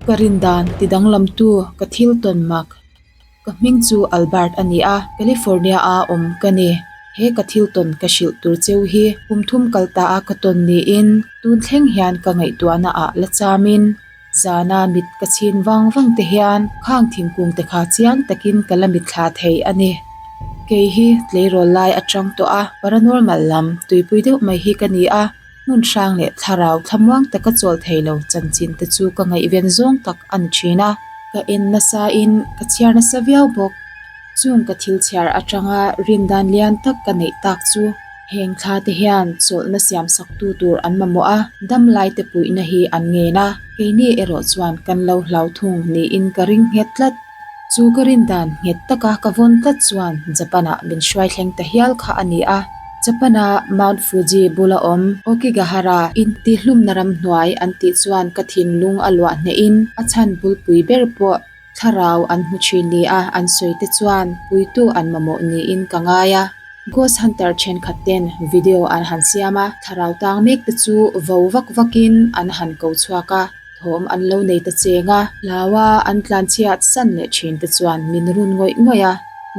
Ka rindan tidanglamtu ka thil tawn mak. Ka hming chu Albert a ni a, California-a awm ka ni. He ka thil tawn ka hrilh tur cheu hi kum thum kal ta a ka tawn niin tun thleng hian ka ngaihtuahna ah la chamin zana mit ka chhin vang vang te hian khang thingkung te kha chiang takin ka la mitthla thei a ni. Kei hi tleirawl lai atang tawh a paranormal lam tuipui deuh mai hi ka ni a. Hmun hrang leh thlarau thlamuang taka chawl thei lo chanchin te chu ka ngaihven zawng tak a ni thin a, ka en nasa in ka chhiar nasa viau bawk. Chung ka thil chhiar atanga rindan lian tak ka neih tak chu heng thla te hian chawlhna siam sak tu tur an mamawh a, dam lai te puihna hi an ngen a, keini erawh chuan kan lo hlau thung niin ka ring nghet tlat. Chu ka rindan nghet taka ka vawn tlat chuan Japan-ah min hruai thleng ta hial kha a ni a. Japan-a Mount Fuji bula awm Aokigahara intihlumna ramhnuai an tih chuan ka thinlung a luah hnehin a chhan bulpui ber pawh thlarau an hmu thin nia an sawi te chuan puitu an mamawh niin ka ngai a. Ghost Hunter thenkhat ten video an han siam a, thlarau tang mek te chu vo vak vakin an han ko chhuak a. Thawm an lo nei ta cheng a, hlaua an tlanchhiat san leh thin te chuan min run ngawih ngawih a,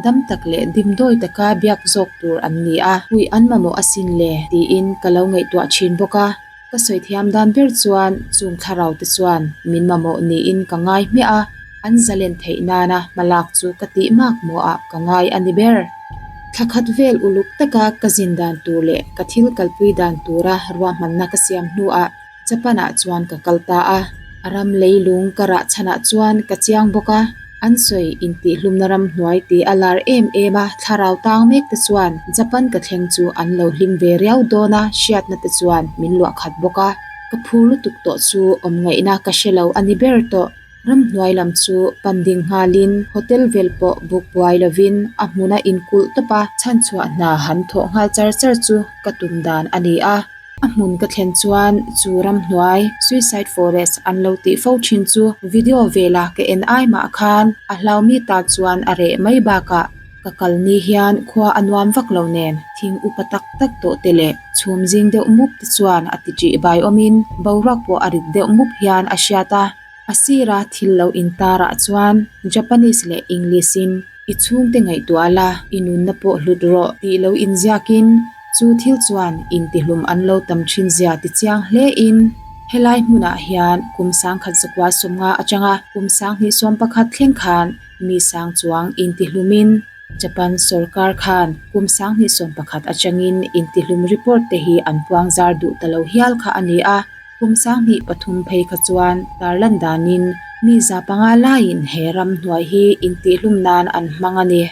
dam tak leh dimdawi taka biak zawk tur an ni a, puih an mamawh asin le tiin ka lo ngaihtuah thin bawk a, ka sawi thiam dan ber chuan chung thlarau te chuan min mamawh niin ka ngai hmiah a, an zalen theih nana hmalak chu ka tih mak mawhah ka ngai a ni ber. Thla khat vel uluk taka ka zin dan tur leh ka thil kalpui dan tura ruahmanna ka siam hnuah, Japan-ah chuan ka kal ta a, a ram leilung ka rah chhanah chuan ka chiang bawk a, an sawi intihhlumna ramhnuai tih a lar em em a, thlarau tang mek te chuan Japan ka thleng chu an lo hlim ve riau dawn a, hriatna te chuan min luah khat bawk a, ka phur lutuk tawh chu awm ngaihna ka hre lo a ni ber tawh. Ramhnuai lam chu pan ding nghalin hotel vel pawh buk buai lovin a hmuna inkulh tawp a, chhanchhuah hna han thawh nghal char char chu ka tum dan a ni a. A hmun ka thlen chuan chu ramhnuai Suicide Forest an lo tih fo thin chu video vela ka en ai mah khan a hlaumi ta chuan a reh mai bakah ka kal ni hian khua a nuam vak lo nen thing upa tak tak tawh te leh chhum zing deuh mup te chuan a ti ṭih bai awmin boruak pawh a rit deuh mup hian a hriat a. A sira thil lo intarah chuan Japanese leh English in I chhungte ngaihtuah la, i nunna pawh hlut rawh tih lo inziakin chu thil chuan intihlum an lo tam thin zia ti chiang hlein helai hmunah hian kum sangkhat zakua sawmnga atanga kum sanghnih sawm pakhat thleng khan mi sang chuang intihlumin Japan sorkar khan kum sanghnih 11 atangin intihlum report te hi an puang zar duh ta lo hial kha a ni a. Kum sanghnih pathum phei kha chuan tarlan danin mi za panga laiin he ram hnuai hi intihhlum nan an hmang a ni.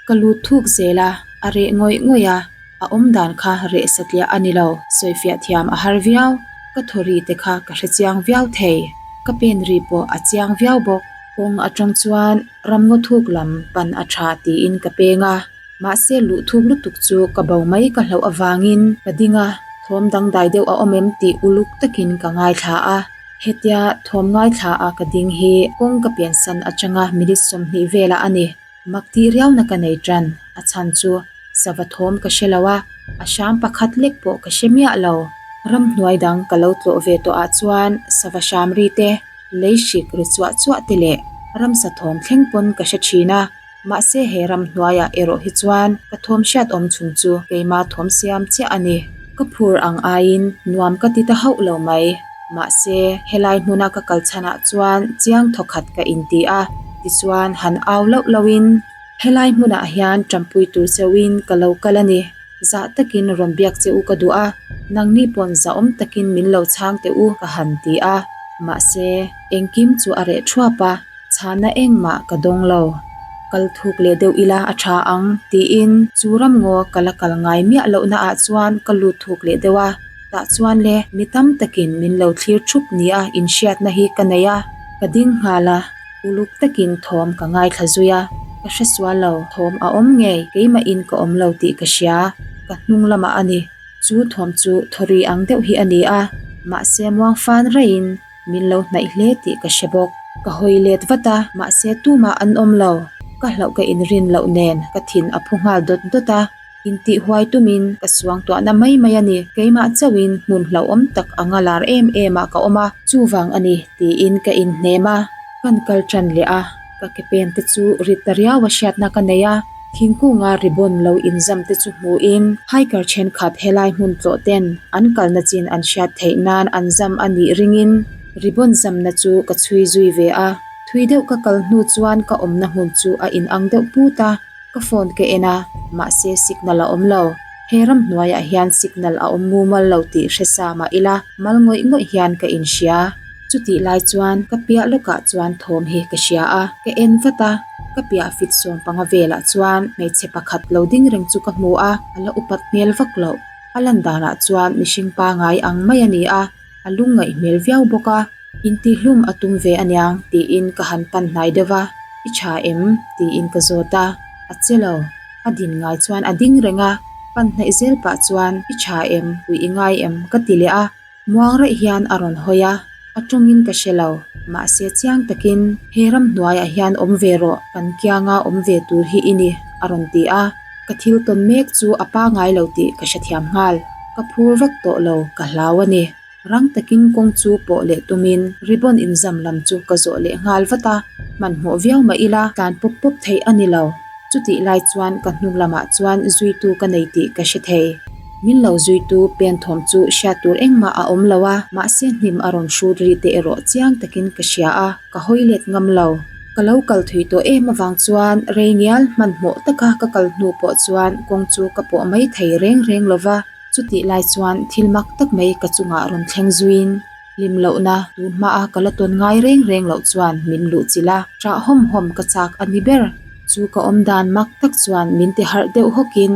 Ka lut thuk zel a, a reh ngawih ngawih a, a awm dan kha reh satliah a ni lo, sawifiah thiam a har viau, ka thaw ri te kha ka hre chiang viau thei, ka pen ri pawh a chiang viau bawk. Kawng atang chuan ramngaw thuk lam pan a tha tiin ka peng a. Mahse luh thuk lutuk chu ka bo mai ka hlauh avangin ka ding a, thawm dangdai deuh a awm em tih uluk takin ka ngaithla a. Hetia thawm ngaithla a ka ding hi kawng ka piansan atanga minute 20 velah a ni. Mak tih riauna ka nei tan, a chhan chu sava thawm ka hre lo a, a hram pakhat lek pawh ka hre miah lo. Ramhnuai dang ka lo tlawh ve tawh ah chuan sava hram ri te, lei hrik ri chuah chuah te leh ramsa thawm thleng pawn ka hre thin a. Mahse he ram hnuaiah erawh hi chuan ka thawm hriat awm chhun chu keima thawm siam chiah a ni. Ka phur ang aiin nuam ka ti ta hauh lo mai. Mahse helai hmuna ka kal chhanah chuan chiang thawkhat ka inti a, tichuan han au loh lohin helai hmunah hian ṭampui tur cheuhin ka lo kal a ni. Zah takin rawn biak che u ka duh a, nangni pawn zahawm takin min lo chhang teh u ka han ti a. Mahse engkim chu a reh ṭhuap a. Chhana engmah ka dawng lo. Kal thuk leh deuh ila a tha ang, tiin chu ramngaw ka la kal ngai miah lohna ah chuan ka lut thuk leh deuh a. Tah chuan le, mi tam takin min lo thlir thup nia inhriatna hi ka nei a. Ka ding nghal a, uluk takin thawm ka ngaithla zui a. Ka hre sual lo, thawm a awm ngei, keimahin ka awm lo tih ka hria, ka hnung lamah a ni. Chu thawm chu thawri ang deuh hi a ni a, mahse muang fan raihin Min lo hnaih hle tih ka hre bawk. Ka hawi let vat a, mahse tumah an awm lo. Ka hlauh ka inrin loh nen ka thin a phu nghal dawt dawt a. Intih huai tumin ka suangtuahna mai mai a ni. Keimah chauhin hmun hlauhawm tak anga lar em em ah ka awm a, chuvang a ni tiin ka inhnem a. Kan kal tan leh a, ka ke pen te chu rit ta riau a hriatna ka nei a, thingkunga ribbon lo inzam te chu hmuhin hiker thenkhat helai hmun tlawh ten an kalna chin an hriat theih nan an zam a nih ringin ribbon zamna chu ka chhui zui ve a. Thui deuh ka kal hnu chuan ka awmna hmun chu a inang deuh put a. Ka phone ka en a, mahse signal a awm lo. He ramhnuaiah hian signal a awm mumal lo tih hre sa mah ila, mal ngawih ngawih hian ka inhria. Chutih lai chuan ka piah lawkah chuan thawm hi ka hria a, ka en vat a, ka piah fit sawm panga velah chuan hmeichhe pakhat lo ding reng chu ka hmu a, a la upat hmel vak loh. A lan danah chuan mihring pangai ang mai a ni a, a lungngaih hmel viau bawk a. Intihlum a tum ve aniang tiin ka han pan hnai deuh a, I tha em? tiin ka zawt a, a che lo. A din ngai chuan a ding reng a, pan hnaih zel pah chuan I tha em? Puih i ngai em? ka ti leh a, muang raih hian a rawn hawi a, a tawngin ka hre lo, mahse chiang takin he ramhnuaiah hian awm ve rawh, kan kianga awm ve tur hi i ni a rawn ti a, ka thil tawn mek chu a pangai lo tih ka hrethiam nghal, ka phur vak tawh lo, ka hlau a ni. Rang takin kawng chu pawh leh tumin ribbon inzam lam chu ka zawh leh nghal vat a, hmanhmawh viau mah ila tlan pawp pawp theih a ni lo. Chutih lai chuan ka hnung lamah chuan zuitu ka nei tih ka hre thei. Min lo zuitu pen thawm chu hriat tur engmah a awm lo a, mahse hnim a rawn hrut ri te erawh chiang takin ka hria a, ka hawi let ngam lo. Ka lo kal thui tawh em avang chuan rei ngial hmanhmawh taka ka kal hnu pawh chuan kawng chu ka pawh mai thei reng reng lo va. Chutih lai chuan thil mak tak mai ka chungah rawn thleng zuiin hlim lohna tun hmaa ka la tawn ngai reng reng loh chuan min luh chilh a, ṭah hawm hawm ka chak a ni ber. Chu ka awm dan mak tak chuan min ti harh deuh hawkin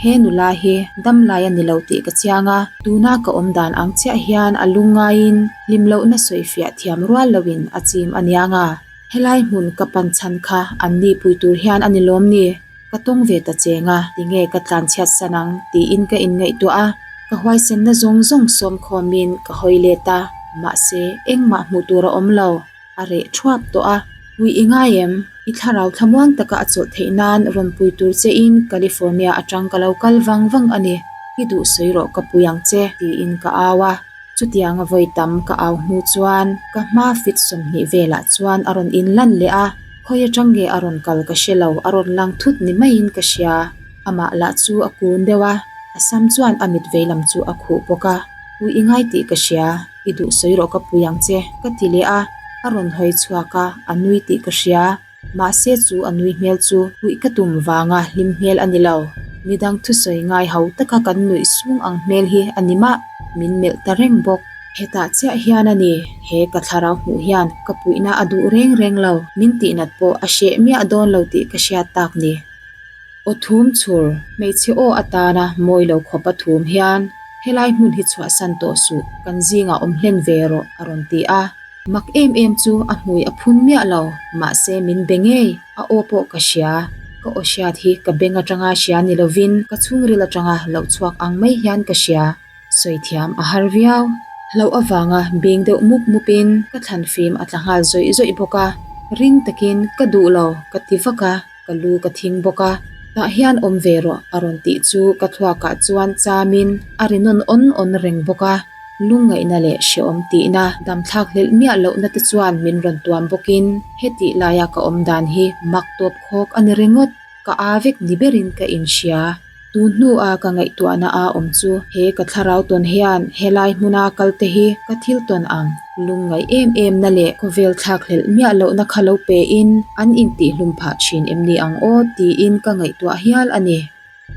he nula hi dam lai a ni lo tih ka chiang a, tuna ka awm dan ang chiah hian a lung ngaiin hlim lohna sawifiah thiam rual loin a chim a niang a, helai hmun ka pan chhan kha an ni pui tur hian a ni lawm ni? Ka tawng ve ta cheng a, tinge ka tlan chhiat san ang tiin ka inngaihtuah a, ka huaisenna zawng zawng sawm khawmin ka hawi let a, mahse engmah hmuh tur a awm lo, a reh thuap tawh a. Pui i ngai em? I thlarau thlamuang taka a chawlh theih nan rawn pui tur che in California atang ka lo kal vang vang a ni, i duh sawi rawh ka pui ang che tiin ka au a. Chutianga vawi tam ka au hnu chuan ka hma fit 20 velah chuan a rawn inlan leh a, khawi atang nge a rawn kal ka hre lo, a rawn lang thut ni maiin ka hria. Amah lah chu a kun deuh a, a sam chuan a mit vei lam chu a khuh bawk a, Pui i ngai tih ka hria, i duh sawi rawh ka pui ang che, ka ti leh a, a rawn hawi chhuak a, a nui tih ka hria. Mahse chu a nui hmel chu puih ka tum vanga hlim hmel a ni lo. Midang thusawi ngai ho taka kan nuih sung ang hmel hi a ni mah, min melh ta reng bawk. Hetah chiah hian a ni, he ka thlarau hmuh hian ka puihna a duh reng reng lo, min tihnat pawh a hreh miah dawn lo tih ka hriat tak ni. Aw thum chhur, hmeichhe aw atana mawi lo khawp a thum hian helai hmun hi chhuahsan tawh suh, kan zingah awm hlen ve rawh a rawn ti a. Mak em em chu a hmui a phun miah lo, mahse min be ngei, a aw pawh ka hria. Ka aw hriat hi ka beng atanga hria ni lovin ka chhungril atanga loh chhuak ang mai hian ka hria. Sawi thiam a har viau. Hlauh avanga bing deuh mup mupin ka thlan fim a tla nghal zawih zawih bawk a, ring takin ka duh lo ka ti vak a, ka lu ka thing bawk a. Tah hian awm ve rawh a rawn tih chu ka thluakah chuan chamin a ri nawn awn awn reng bawk a. Lungngaihna leh hrehawm tihna damthlak hlelh miah lohna te chuan min rawn tuam bawkin hetih laia ka awm dan hi mak tawp khawk a ni ringawt, ka aa vek ni berin ka inhria. Tun hnua ka ngaihtuahna a awm chu he ka thlarau tawn hian helai hmuna kal te hi ka thil tawn ang. Lungngaih em em na leh khawvel thlak hlelh miah lohna kha lo pe in an intihhlum phah thin em ni ang aw tiin ka ngaihtuah hial a ni.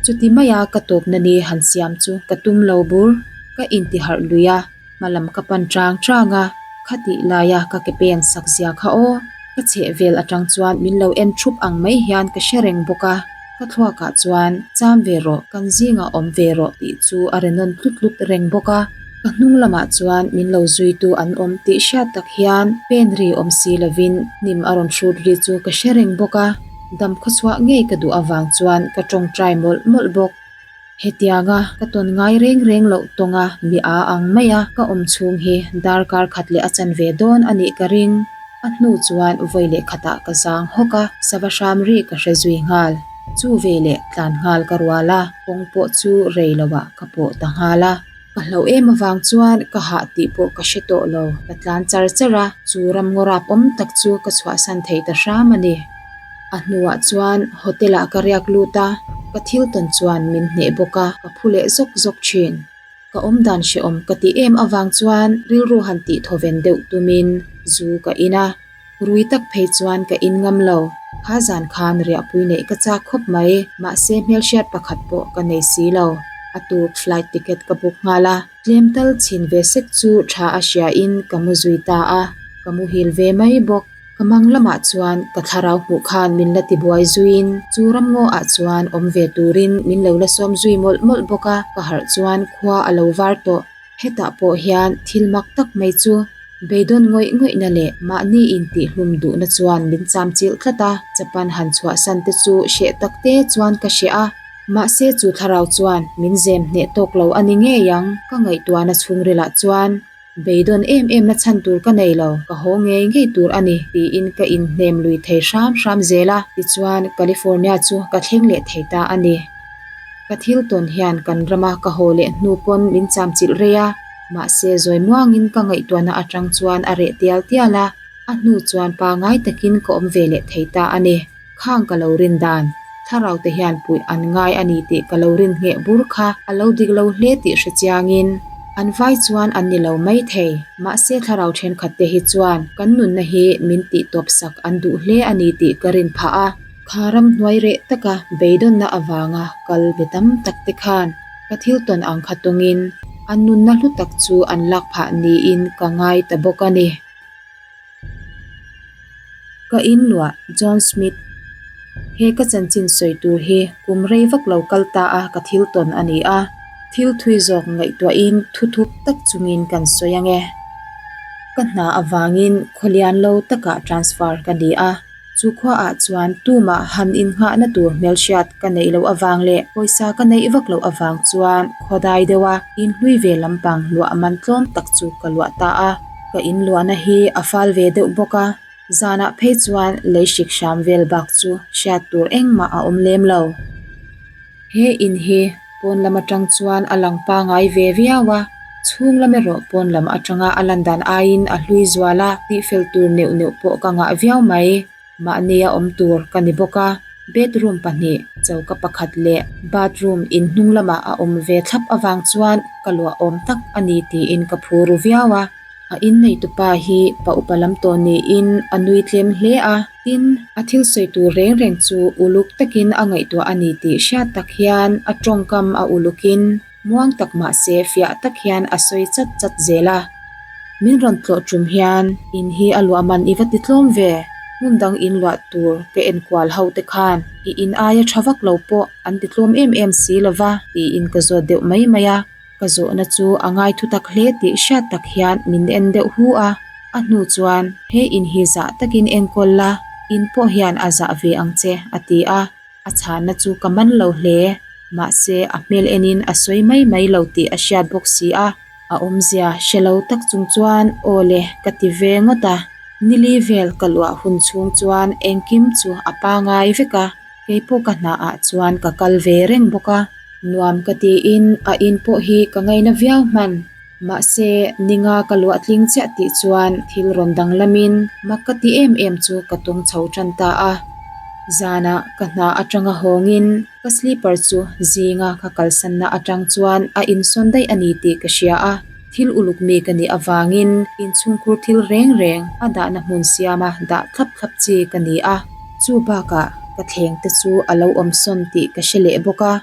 Chuti maia ka tawpna ni han siam chu ka tum lo bur. Ka intiharh lui a, hmalam ka pan chang chang a, khatih laia ka ke pen sak zia kha aw. Ka chheh vel atang chuan min lo en thup ang mai hian ka hre reng bawk a, ka thluakah chuan cham ve rawh, kan zingah awm ve rawh tih chu a ri nawn tlut tlut reng bawk a. Ka hnung lamah chuan min lo zuitu an awm tih hriat tak hian pen ri awm si lovin hnim a rawn hrut ri chu ka hre reng bawk a, dam khawchhuah ngei ka duh avang chuan ka tawngtai mawlh mawlh bawk. Hetianga ka tawn ngai reng reng loh tawnga mi a ang mai a, ka awm chhung hi darkar khat leh a chanve dawn a nih ka ring. A hnu chuan vawi leh khatah ka zang hawk a, sava hram ri ka hre zui nghal. Chu veleh tlan nghal ka rual a, kawng pawh chu rei lo ah ka pawh ta nghal a. Ka hlauh em avang chuan ka hah tih pawh ka hre tawh lo. Ka tlan char char a, chu ramngaw rap awm tak chu ka chhuahsan thei ta hram a ni. A hnuah chuan hotel ah ka riak lut a, ka thil tawn chuan min hneh bawk a, ka phu leh zawk zawk thin. Ka awmdan hrehawm ka tih em avang chuan rilru han tih thawven deuh tumin zu ka in a, rui tak phei chuan ka in ngam lo. Kha zan khan riahpui neih ka chak khawp mai, mahse hmelhriat pakhat pawh ka nei si lo. A tuk flight ticket ka book nghal a, tlem tal chhin ve sek chu tha a hria in ka mu zui ta a, ka muhil ve mai bawk. Ka mang lamah chuan ka thlarau hmuh khan min la tibuai zuiin chu ramngaw ah chuan awm ve turin min lo la sawm zui mawlh mawlh bawk a, ka harh chuan khua a lo var tawh. Hetah pawh hian thil mak tak mai chu beidawn ngawih ngawihna leh mahni intihhlum duhna chuan min cham chilh tlat a, Japan han chhuahsan te chu hreh tak te chuan ka hreh a, mahse chu thlarau chuan min zem hneh tawk lo a ni ngei ang, ka ngaihtuahna chhungrilah chuan Beidawn em em na chhan tur ka nei lo, ka haw ngei ngei tur a ni, tiin ka inhnem lui thei hram hram zel a, tichuan California chu ka thleng leh thei ta a ni. Ka thil tawn hian kan rama ka haw leh hnu pawn min cham chilh rei a, mahse zawi muangin ka ngaihtuahna atang chuan a reh tial tial a, a hnu chuan pangai takin ka awm ve leh thei ta a ni. Khang ka lo rin dan, thlarau te hian puih an ngai a ni tih ka lo rin ngheh bur kha a lo dik lo hle tih hre chiangin an vai chuan an ni lo mai thei. Mahse thlarau thenkhat te hi chuan kan nunna hi min tih tawp sak an duh hle a ni tih ka rin phah a. Kha ramhnuai reh taka beidawnna avanga kal be tam tak te khan ka thil tawn ang kha tawngin an nunna hlu tak chu an lak phah niin ka ngai ta bawk a ni. Ka inluah John Smith He ka chanchin sawi tur hi kum rei vak lo kal ta a ka thil tawn a ni a, thil thui zawk ngaihtuahin thu thup tak chungin kan sawi ang e. Ka hna avangin khawlian lo takah transfer ka ni a. Chu khuaah chuan tumah han innghahna tur hmelhriat ka neih loh avang leh pawisa ka neih vak loh avang chuan khawdai deuha inhlui ve lampang luah man tlawm tak chu ka luah ta a. Ka inluahna hi a fal ve deuh bawk a, zanah phei chuan lei hrik hram vel bak chu hriat tur engmah a awm lem lo. He in hi pawn lam atang chuan a lang pangai ve viau a, chhung lam erawh pawn lam atanga a lan dan aiin a hlui zual a, tihfel tur neuh neuh pawh ka ngah viau mai. Mahnia awm tur ka ni bawk a, bedroom pahnih, choka pakhat leh bathroom in hnung lamah a awm ve thlap avang chuan ka luah awm tak a ni tiin ka phu ru viau a. A inneitupa hi pa upa lam tawh niin a nui tlem hle a, tin, a thil sawi tur reng reng chu uluk takin a ngaihtuah a ni tih hriat tak hian a tawngkam a ulukin muang tak mahse fiah tak hian a sawi chat chat zel a. Min rawn tlawh tum hian in hi a luah man i va ti tlawm ve, hmun dang in luah tur ka enkual ho te khan i in aia tha vak lo pawh an ti tlawm em em si lova tiin ka zawt deuh mai mai a. Ka zawhna chu a ngai thu tak hle tih hriat tak hian min en deuh hu a, a hnu chuan he in hi zah takin enkawl la, in pawh hian a zah ve ang che a ti a, a chhanna chu ka man lo hle, mahse a hmel enin a sawi mai mai lo tih a hriat bawk si a, a awmzia hre lo tak chung chuan aw le ka ti ve ngawt a, nili vel ka luah hun chhung chuan engkim chu a pangai vek a, keipawh ka hna ah chuan ka kal ve reng bawk a. Nuam ka tiin a in pawh hi ka ngaina viau hman. Mahse, ninga ka luah tling chiah tih chuan thil rawn danglamin mak ka ti em em chu ka tung chho tan ta a. Zanah ka hna atanga hawngin ka slipper chu zinga ka kalsanna atang chuan a insawn daih a ni tih ka hria a. Thil uluk mi ka nih avangin inchhungkhur thil reng reng a dahna hmun siama dah thlap thlap chi ka ni a. Chu bakah ka thleng te chu a lo awm sawn tih ka hre leh bawk a,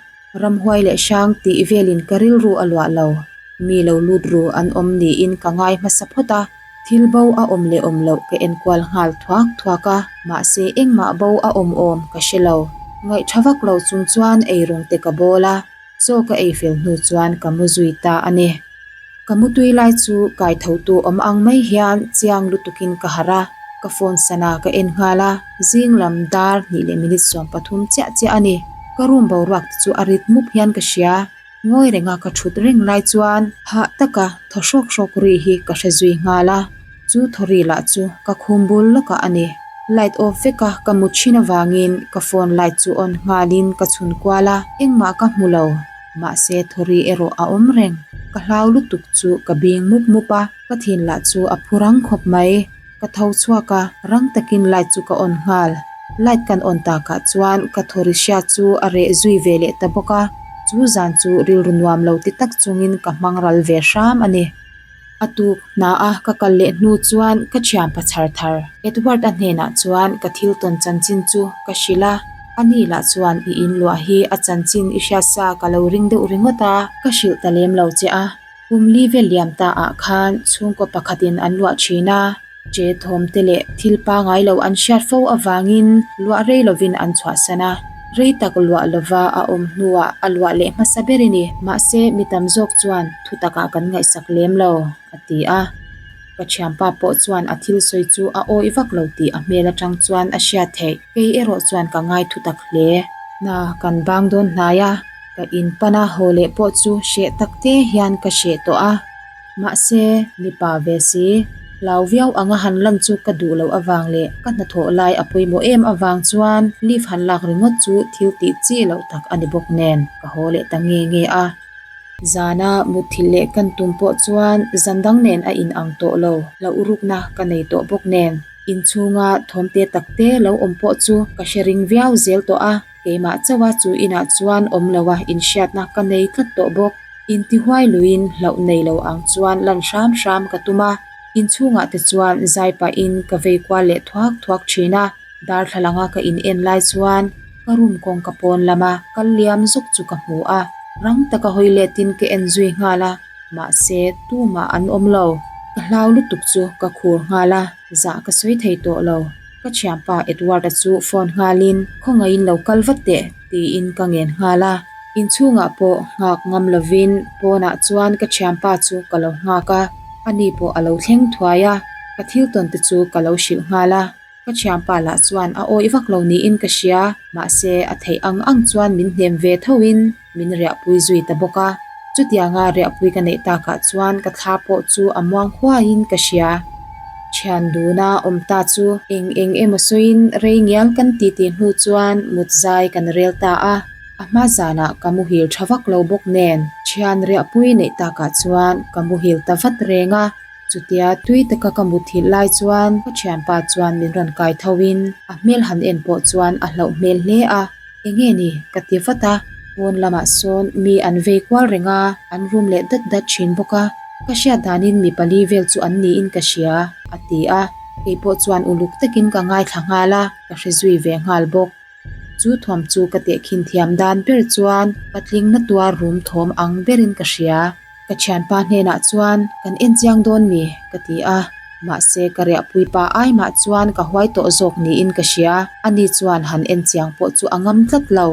ramhuai leh hrang tih velin ka rilru a luah lo. Mi lo lut ru an awm niin ka ngai hmasa phawt a, thil bo a awm leh awm loh ka enkual nghal thuak thuak a, mahse engmah bo a awm awm ka hre lo. Ngaih tha vak lo chung chuan eirawng te ka bawl a, chaw ka ei fel hnu chuan ka mu zui ta a ni. Ka mutui lai chu kai tho tu awm ang mai hian chiang lutukin ka harh a, ka phone sana ka en nghal a, zing lam dar hnih leh minute 13 chiah chiah a ni. Ka room boruak te chu a rit mup hian ka hria, ngawi renga ka thut reng lai chuan hah taka thaw hrawk hrawk ri hi ka hre zui nghal a, chu thaw ri lah chu ka khum bul lawkah a ni. Light off vek a ka mut thin avangin ka phone light chu on nghalin ka chhun kual a, engmah ka hmu lo. Mahse thawri erawh a awm reng. Ka hlau lutuk chu ka bing mup mup a, ka thin lah chu a phu rang khawp mai. Ka tho chhuak a, rang takin light chu ka on nghal. Light kan on takah chuan ka thawri hriat chu a reh zui ve leh ta bawk a, chu zan chu rilru nuam lo ti tak chungin ka hmang ral ve hram a ni. A tuk hna a ka kal leh hnu chuan ka thian pachar thar Edward-a hnenah chuan ka thil tawn chanchin chu ka hrilh a, ani lah chuan i inluah hi a chanchin i hriat sa ka lo ring deuh ringawt a, ka hrilh ta lem lo che a. Kum li vel liam ta ah khan chhungkaw pakhatin an luah thin a, che thawm te leh thil pangai lo an hriat fo avangin luah rei lovin an chhuahsan a, rei tak luah lova a awm hnuah a luah leh hmasa ber i ni. Mahse mi tam zawk chuan thu takah kan ngaihsak lem lo, a ti a. Ka thianpa pawh chuan a thil sawi chu a awih vak lo tih a hmel atang chuan a hriat theih. Kei erawh chuan ka ngai thu tak hle. Hna kan bang dawn hnai a. Ka in pan a haw leh pawh chu hreh tak te hian ka hreh tawh a, mahse mipa ve si, hlau viau anga han lan chu ka duh loh avang leh ka hnathawh lai a pawimawh em avang chuan leave han lak ringawt chu thil tih chi loh tak a ni bawk nen ka haw leh ta nge nge a. Zana mutthilh leh kan tum pawh chuan zan dang nen a in ang tawh lo, hlauh rukna ka nei tawh bawk nen inchhunga thawmte takte lo awm pawh chu ka hre ring viau zel tawh a. Keimah chauha chu inah chuan awm loa inhriatna ka nei tlat tawh bawk. Intihuai luiin hlauh nei lo ang chuan lan hram hram ka tum a, inchhungah te chuan zai pahin ka vei kual leh thuak thuak thin a. Darthlalanga ka in en lai chuan ka room kawngka pawn lama kal liam zuk chu ka hmu a, rang taka hawi letin ka en zui nghal a, mahse tumah an awm lo. Ka hlau lutuk chu ka khur nghal a, zah ka sawi thei tawh lo. Ka thianpa Edward-a chu phone nghalin, Khawngaihin lo kal vat teh, tiin ka ngen nghal a. Inchhungah pawh nghak ngam lovin pawnah chuan ka thianpa chu ka lo nghak a, ani pawh a lo thleng thuai a, ka thil tawn te chu ka lo hrilh nghal a. Ka thianpa lah chuan a awih vak lo niin ka hria, mahse a theih ang ang chuan min hnem ve thoin min riahpui zui ta bawk a. Chutianga riahpui ka neih takah chuan ka thla pawh chu a muang huaiin ka hria. Thian duna awm ta chu eng eng emaw sawiin rei ngial kan titi hnu chuan mut zai kan rel ta a. A hma zanah ka muhil tha vak lo bawk nen thian riahpui neih takah chuan ka muhil ta vat reng a. Chutia tui taka ka muthilh lai chuan ka thianpa chuan min rawn kai thoin a hmel han en pawh chuan a hlauh hmel hle a. Enge ni? ka ti vat a, pawn lamah sawn mi an vei kual reng a, an rum leh dat dat thin bawk a, ka hriat danin mi pali vel chu an niin ka hria, a ti a, kei pawh chuan uluk takin ka ngaithla nghal a, ka hre zui ve nghal bawk. Chu thawm chu ka tehkhin thiam dan ber chuan patling na tuar rum thawm ang berin ka hria. Ka thianpa hnenah chuan kan en chiang dawn mi? ka ti a, mahse ka riahpui pa ai mah chuan ka huai tawh zawk niin ka hria, ani chuan han en chiang pawh chu a ngam tlat lo.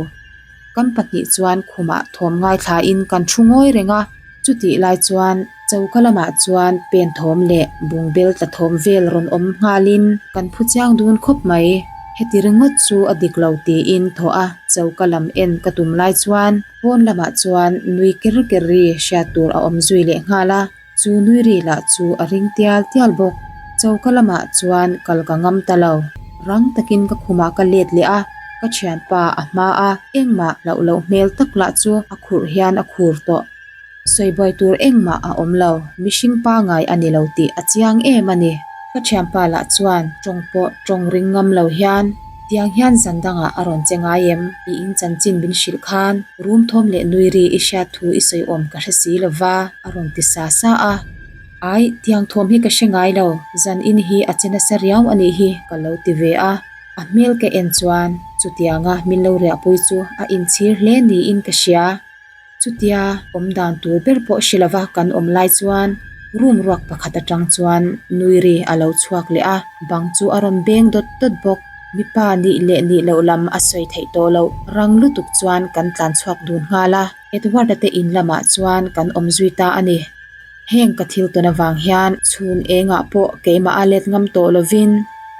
Kan pahnih chuan khumah thawm ngaithlain kan thu ngawi reng a, chutih lai chuan choka lamah chuan pen thawm leh bungbel tla thawm vel rawn awm nghalin kan phu chiang dun khawp mai. Heti ringawt chu a dik lo tiin thawh a choka lam en ka tum lai chuan Pawn lamah chuan nui ker ker ri hriat tur a awm zui leh nghal a, chu nui ri lah chu a ring tial tial bawk. Choka lamah chuan kal ka ngam ta lo. Rang takin ka khumah ka let leh a, ka thianpa a hma a, engmah hlauh loh hmel tak lah chu a khurh hian a khur tawh. Sawibuai tur engmah a awm lo, mihring pangai a ni lo tih a chiang em a ni. Ka thianpa lah chuan tawng pawh tawng ring ngam lo hian, Tiang hian zan dangah a rawn che ngai em? I in chanchin min hrilh khan rum thawm leh nui ri i hriat thu i sawi awm ka hre si lo va, a rawn ti sa sa a. Ai, tiang thawm hi ka hre ngai lo, zan in hi a che nasa riau a nih hi, ka lo ti ve a. A hmel ka en chuan chutianga min lo riahpui chu a inchhir hle niin ka hria. Chutia awm dan tur ber pawh hre lova kan awm lai chuan room ruak pakhat atang chuan nui ri a lo chhuak leh a, bang chu a rawn beng dawt dawt bawk. Mipa nih leh nih loh lam a sawi theih tawh loh rang lutuk chuan kan tlan chhuak dun nghal a, Edward-a te in lamah chuan kan awm zui ta a ni. Heng ka thil tawn avang hian chhun engah pawh keimah a let ngam tawh lovin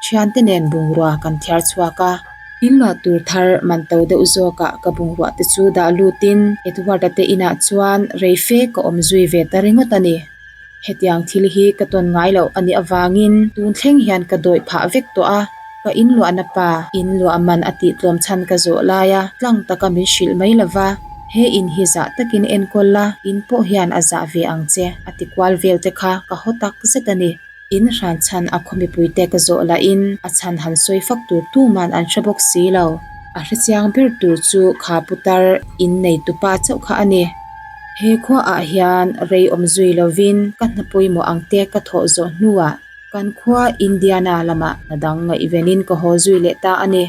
thiante nen bungrua kan thiar chhuak a. In luah tur thar man to deuh zawkah ka bungrua te chu dah lutin Edward-a te inah chuan rei fe ka awm zui ve ta ringawt a ni. Hetiang thil hi ka tawn ngai loh a nih avangin tun thleng hian ka dawih phah vek tawh a. Ka inluahna pa in luah man a tih tlawm chhan ka zawh lai a, tlang taka min hrilh mai lova, he in hi zah takin enkawl la, in pawh hian a zah ve ang che a ti kual vel te kha ka haw tak zet a ni. In hran chhan a khaw mipuite ka zawh lahin a chhan han sawi fak tur tuman an hre bawk si lo. A hrechiang ber tur chu kha putar in nei tupa chauh kha a ni. He khuaah hian rei awm zui lovin ka hna pawimawh ang te ka thawh zawh hnuah kan khua Indiana lamah hna dang ngaihvenin ka haw zui leh ta a ni.